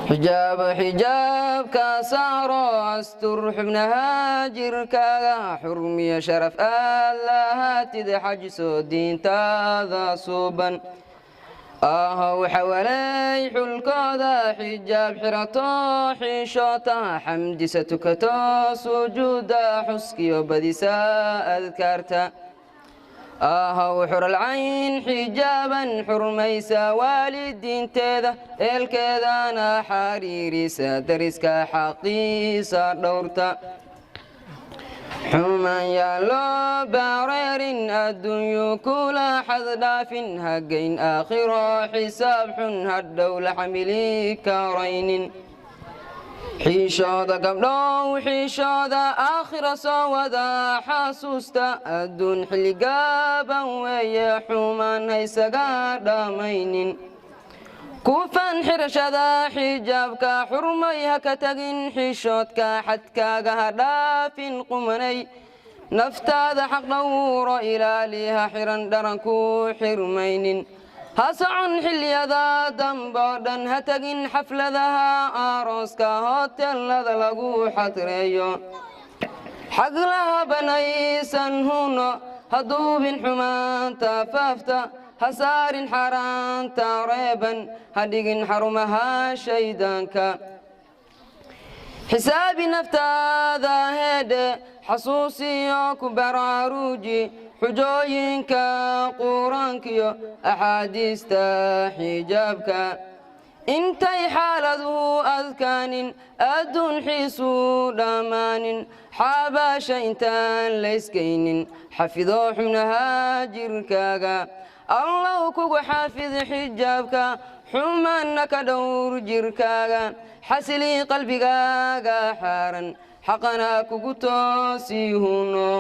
Xijaabo, xijaabka saaro, astur xubnaha jirkaaga, xurmiyo sharaf aad lahaatid, xajiso diintaada suuban. Ahow xawaley xulkooda xijaab xirato, xishoota, xamdisa, tukato, sujuuda, xuskiyo badisa adkaarta. Ahow xuralcayn xijaaban, xurmaysa waalidiinteeda, eelkeedana xariirisa, dariska xaqiisa dhowrta. Xumaan yaa loo baareerin, adduunyu kula xaddhaafin, hagayn aakhiro xisaab xun hadhow la xamili karaynin. Xiishooda gabdhow, xiishooda, aakhira soo wada xasuusta. Adduun xilligaaban weeye, xumaan haysaga dhammaynin. Kufan xirashada xijaabka, xurmay ha ka tagin xishoodka, xadkaaga ha dhaafin qumanay. Naftaada xaq dhowro, ilaali, ha xiran dharan ku xirmaynin. Ha socon xilliyada damboo dhan, ha tegin xafladaha arooska, hotelada lagu xadreeyo. Xaglaha banaysan huno, ha duubin xumaanta faafta, ha saarin xaaraanta reeban, ha dhigin xarumaha shaydaanka. Xisaabi naftaada heedhe, xasuusiyo ku baraaruuji xujooyinka qur-aankiyo axaadiista xijaabka. Intay xaaladuhu adkaanin, adduun xiisuu dhammaanin, xaabaasha intaan layskaynin, xafido xubnaha jirkaaga. Allow kugu xaafid xijaabka, xumaanna ka dhowr jirkaaga, xasilii qalbigaaga xaaran, xaqana kugu toosii huno.